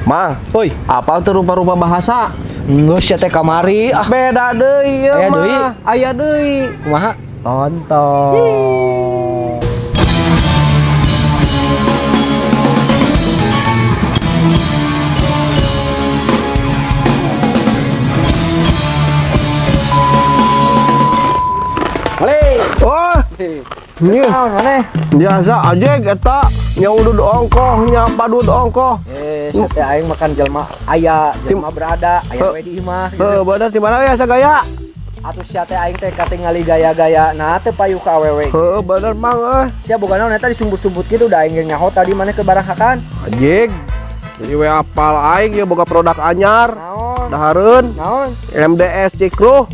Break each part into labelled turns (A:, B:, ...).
A: Mang,
B: Oi,
A: apal teu rupa-rupa bahasa?
B: Geus sia teh kamari ah.
A: Beda deui ieu
B: Aya deui?
A: mah. Aya deui.
B: Kumaha?
A: Tonton.
B: Boleh.
A: Oh, ini
B: Naon maneh?
A: biasa aja eta nya udud ongkoh nya padud ongkoh.
B: Eh, sia teh aing makan jelema aya, jelema berada, aya we di imah.
A: Heuh, bener di mana ya sagaya?
B: Atuh sia teh aing teh katingali gaya-gaya nah teu payu ka awewe.
A: Heuh, bener mang euy.
B: Sia boga naon eta disumbut-sumbut kitu da aing ge nyaho tadi maneh ke barang hakan.
A: Anjing. Jadi we apal aing ye boga produk anyar.
B: Naon?
A: Dahareun
B: Naon?
A: MDS Cikruh.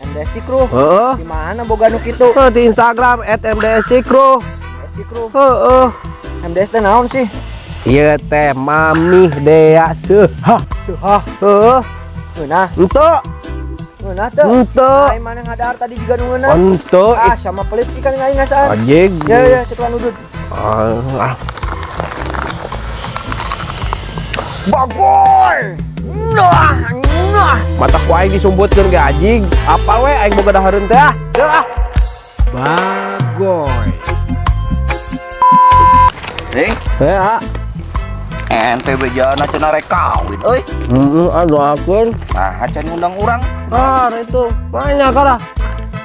B: MDS Cikruh.
A: Heeh.
B: Di mana boga nu kitu?
A: Heuh, di Instagram @mdscikruh.
B: MDS Cikruh.
A: Heeh.
B: MDS teh naon sih?
A: Ieu teh Mamih Dea Seuhah.
B: Seuhah.
A: Heuh,
B: Ngeunah,
A: henteu,
B: ngeunah teu.
A: henteu.
B: Aing maneh ngadahar tadi juga nu ngeunah.
A: Henteu.
B: Ah, sama pelit sih kan aing ngasaan.
A: Anjing.
B: Ya ya, cetuan udud.
A: Ah,
B: Bagoy. Nah, nah.
A: mata ku aing disumputkeun ge anjing. Apa we aing boga dahareun teh ah. Teu ah.
C: Bagoy.
D: Ding,
A: Heh, ah.
D: ente bejana cenah rek kawin euy.
A: Heeh, ah doakeun.
D: Nah, can ngundang urang.
A: Ah, itu. Banyak lah.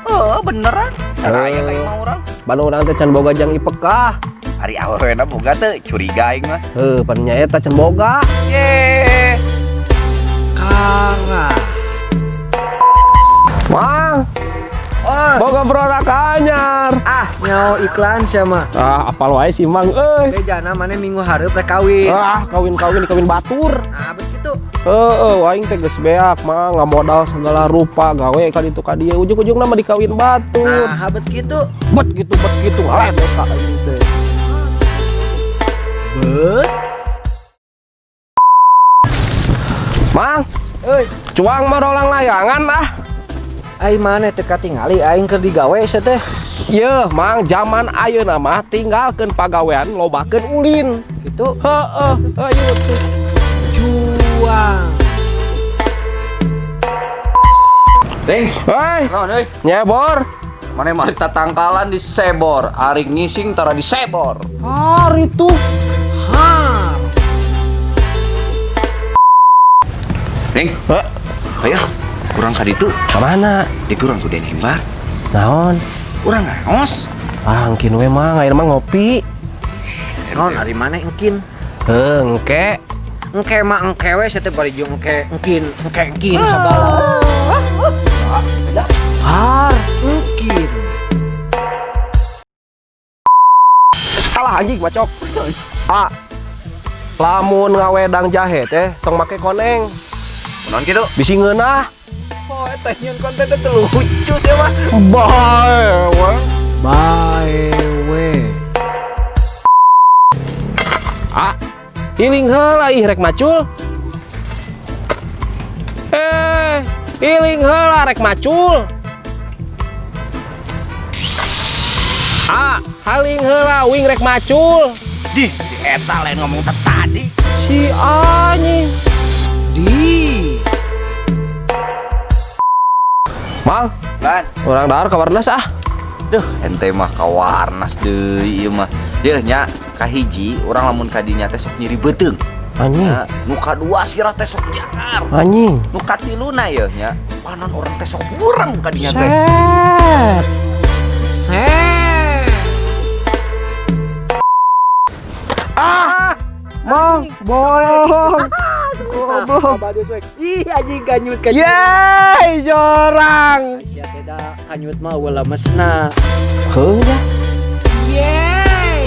D: Heuh, beneran. Can aya ka
A: Eh.
D: imah urang.
A: Ban urang teh can boga jang ipekah.
D: Ari awewena boga teu curiga aing mah.
A: Heuh, pan nya eta can boga.
D: Ye.
C: Kara.
A: Mang,
B: Oh,
A: boga produk anyar.
B: ah, nyaho iklan sia mah.
A: Ah, apal wae si Mang euy.
B: Bejana maneh minggu hareup rek kawin.
A: Ah, kawin-kawin kawin batur.
B: Nah, bet kitu.
A: Heeh, aing teh geus beak mah ngamodal segala rupa gawe ka ditu ka dieu ujung-ujungna mah dikawin batur.
B: Nah, bet kitu.
A: Bet gitu ngaledek ka aing teh.
C: Bet.
A: Mang,
B: Euy,
A: cuang mah rolang layangan ah.
B: aing maneh teu katingali aing keur digawe sia teh.
A: Yeuh, Mang, zaman ayeuna mah tinggalkeun pagawean lobakeun ulin.
B: Gitu.
A: Heeh, ayo tuh.
C: Cuang.
D: Ding,
A: Hei,
D: naon euy?
A: nyebor.
D: Mane mari tatangkalan disebor, ari ngising tara disebor.
A: Hari tuh.
C: Har.
D: Ding,
A: Heh,
D: ayo urang ka ditu,
A: kamana?
D: di urang ku Denembar.
A: Naon?
D: Urang ngaos.
A: Ah, engkin we mang, ayeuna mah ngopi.
B: Naon ari maneh engkin?
A: Heuh, engke.
B: Engke mah engke we sia teh bari jeung engke engkin, engke engkin sagala.
A: Har.
C: Engkin.
A: Alah anjing bacok. Ah. Lamun ngawedang jahe teh tong make koneng.
D: Naon kitu?
A: Bisi ngeunah.
D: Oh, eta nyieun konten teh lucu sih mah.
A: Bae we.
C: Bae we.
A: Ah. Hiling heula ih rek macul. Eh, hiling heula rek macul. Ah, haling heula wing rek macul.
D: Dih, si eta lain ngomong teh tadi.
A: Si anjing.
C: Di.
A: Mang,
D: Lan,
A: urang dahar ka Warnas ah.
D: duh, ente mah ka Warnas deui ieu mah. Yeuh nya kahiji urang lamun ka dinya teh sok nyeri beuteung.
A: Anjing,
D: Nya, nu kadua sirah teh sok jangar.
A: anjing.
D: Nu katiluna yeuh nya, panon urang teh sok bureng ka dinya teh.
A: Set.
C: Set.
A: Ah, Mang, bohong. Goblok.
B: Ih, anjing kanyut kanyut.
A: Yeay, jorang.
B: Sia teh da kanyut mah eueuh lemesna.
A: Heuh ya.
C: Yeay.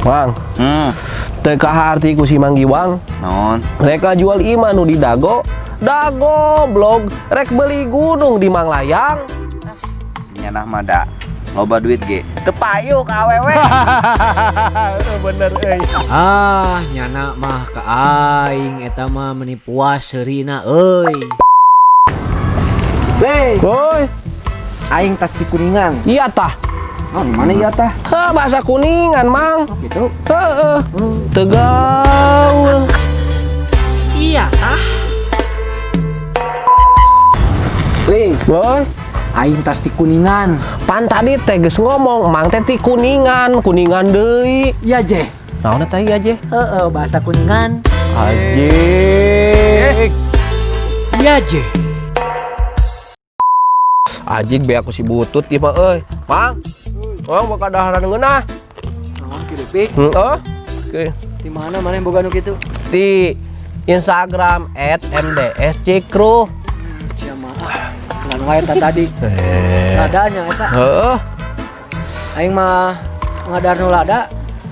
A: Mang, teu kaharti ku si Mang Giwang.
D: Naon?
A: Rek jual imah nu di Dago, Dago blog rek beli gunung di Manglayang.
D: Nyanah mah da loba duit ge. Teu payu ka awewe.
A: Bener euy.
C: Ah, nyana mah ka aing eta mah meni puas seurina euy.
B: Hei,
A: Woi,
B: aing tas di Kuningan.
A: iya tah.
B: Oh, mana ya tah?
A: Heh, bahasa Kuningan, Mang.
B: Oh, gitu.
A: Heeh. Teu gaul.
C: Iya tah.
B: Ling,
A: Boy,
B: aing tas di Kuningan.
A: Pan tadi teh geus ngomong, Mang teh ti Kuningan, Kuningan deui.
B: Iya, Je.
A: Naon eta ieu aja?
B: Heeh, bahasa Kuningan.
A: Ajik.
C: Iya je.
A: Ajik be aku si butut ieu mah euy. Mang. Oh, boga daharan ngeunah.
B: Naon kieu pik?
A: Heeh. Oke.
B: Di mana mana yang boga nu kitu?
A: Di Instagram @mdscikru.
B: Sia mah. Kelan wae eta tadi.
A: Eh.
B: Ladanya eta.
A: Heeh.
B: Aing mah ngadar nu lada,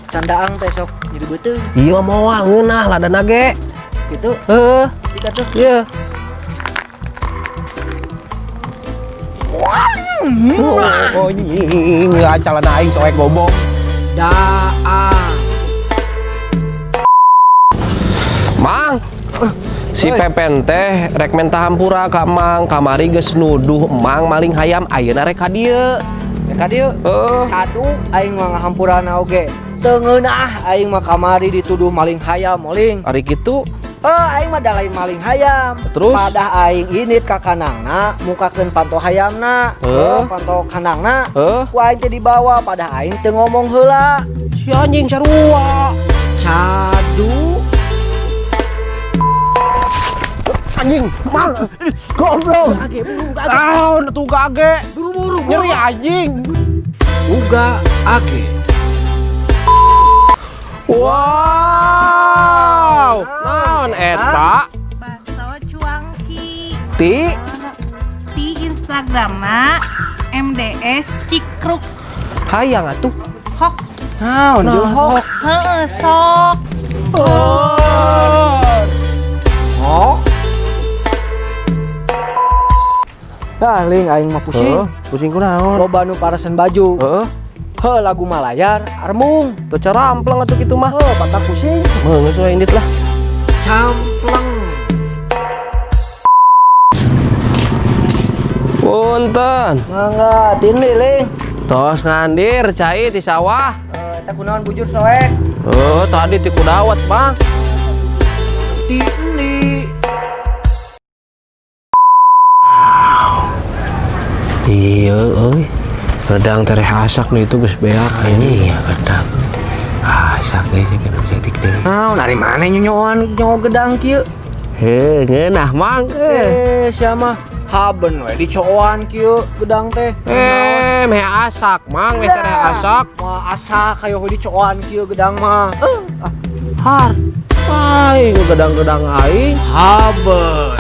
B: candaang teh sok jadi beuteung
A: Iya moal ngeunah ladana ge.
B: gitu.
A: Heeh.
B: Kita tuh.
A: Iya. Oh, anjing, calana aing coek gobong.
C: Daang.
A: Mang, si Pepen teh rek menta hampura ka Mang, kamari geus nuduh Mang maling hayam, ayeuna rek ka dieu.
B: Ya ka dieu.
A: Heeh.
B: Cadu aing mah ngahampurana oge. Teu ngeunah aing mah kamari dituduh maling hayam moling.
A: Ari kitu.
B: Oh, aing mah da lain maling hayam.
A: Terus?
B: Padah aing init ka kandangna, mukakeun panto hayamna,
A: Heuh.
B: Panto kandangna.
A: Heuh.
B: Ku aing teh dibawa, padah aing teu ngomong heula.
A: Si anjing sarua.
C: Cadu.
A: Anjing, Mang. Goblok. Naon atuh gage? Buru-buru. Nyeri anjing.
C: Uga age.
A: Wow. Naon eta?
E: Bakso cuangki.
A: Ti
E: Di Instagramna MDS Cikruk.
A: Hayang atuh.
E: Hok.
B: Naon jeung hok.
E: Heeh, sok.
A: Oh.
C: Hok.
B: Dah ling aing mah pusing.
A: Heuh, pusing kunaon?
B: Loba nu paresen baju.
A: Heeh.
B: Heuh, lagu malayar armung.
A: Teu carampleng atuh kitu mah.
B: Heuh, patah pusing.
A: Heuh, geus we indit lah.
C: Campleng.
A: Punten.
B: Mangga, tini ling.
A: Tos ngandir cai di sawah.
B: Eta kunaon bujur soek?
A: Oh, tadi ti kudawat, Bang.
C: Tini.
A: Iya, euy. Gedang tereh asak nih itu geus beak. Iya, gedang. Asak deui sih kan cetik deui.
B: Naon ari maneh nyonyoan nyawa gedang kieu?
A: Heuh, ngeunah, Mang. Eh,
B: Eh, sia mah haben we dicoan kieu gedang teh.
A: eh, meh asak, Mang, meh tereh asak.
B: Mah asak kayo dicoan kieu gedang mah.
A: Har. Aing gedang-gedang aing.
C: Haben.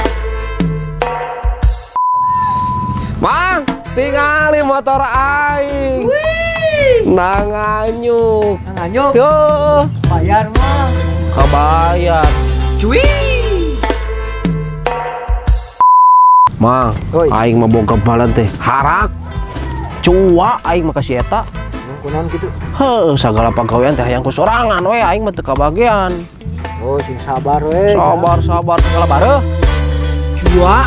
A: Mang, tingali motor aing. Nanganyuk.
B: Nanganyuk.
A: Yo,
B: Bayar mah.
A: Kabayar.
C: Cuy.
A: Mang,
B: Oi.
A: aing mah boga balan teh. Harak. Cua aing mah ka si eta.
B: Kunaon kitu?
A: Heuh, sagala pagawean teh hayang ku sorangan we aing mah teu kabagean.
B: Oh, sing sabar we.
A: Sabar, sabar segala bareuh.
C: Cua.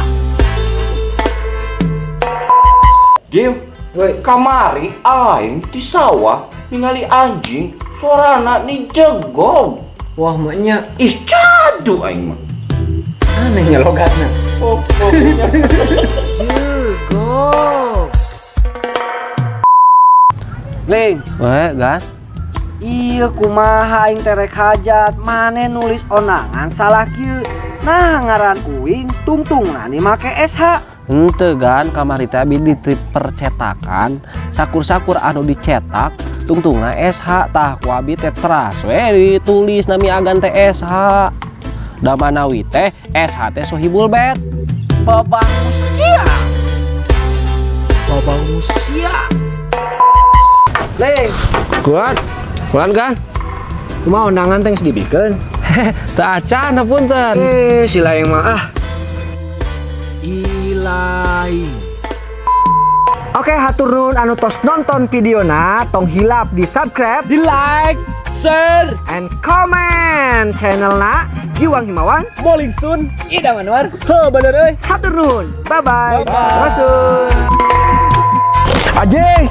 D: Gim,
B: Woi.
D: Kamari aing di sawah ningali anjing suarana nijegog.
B: Wah, maknya
D: Ih, cadu aing mah.
B: anehnya logatna.
D: Oh, oh, nya.
C: Jegog.
B: Ling,
A: Weh, gan.
B: iya kumaha aing teh rek hajat, maneh nulis onangan salah kieu. Nah, ngaran uing tungtungna ni make SH.
A: Henteu gan, kamari teh abi di percetakan sakur-sakur anu dicetak tungtungna SH tah ku abi teh teras we ditulis nami agan teh SH. Da manawi teh SH teh Sohibul Bet.
B: Babangusia.
C: Babangusia.
B: Ling,
A: Kuat. Kuat gan?
B: kumaha undangan teh geus dibikeun?
A: Teu acan hapunten.
B: Eh, si lain mah ah.
C: Ilaing.
B: Oke, hatur nuhun anu tos nonton videona, tong hilap di subscribe,
A: Di like, share,
B: and comment channelna Giwang Himawan,
A: Moling Sun.
B: Idam Anwar.
A: Heuh, bener euy.
B: Hatur nuhun. Bye bye.
A: Bye-bye.
B: Masuk.
A: Anjing.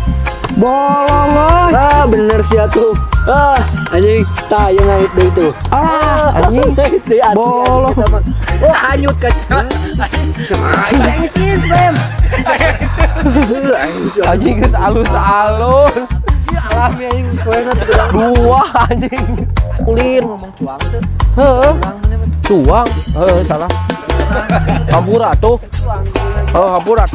A: Bolong euy.
B: Ah, bener sih atuh. Ah, anjing, tah ieu ngait deui tuh.
A: Ah, anjing.
B: Ngait deui atuh,
A: Bolong.
B: anjing, eta mah. Oh, hanyut ka. Anjing, Frem.
A: Anjing geus alus-alus.
B: Alami anjing soalna teu gedang.
A: Dua anjing. Kulin.
B: Ngomong cuang teh.
A: Heeh.
B: Cuang mana mah?
A: Cuang. Heeh, salah. Hampura tuh. Oh, hampura.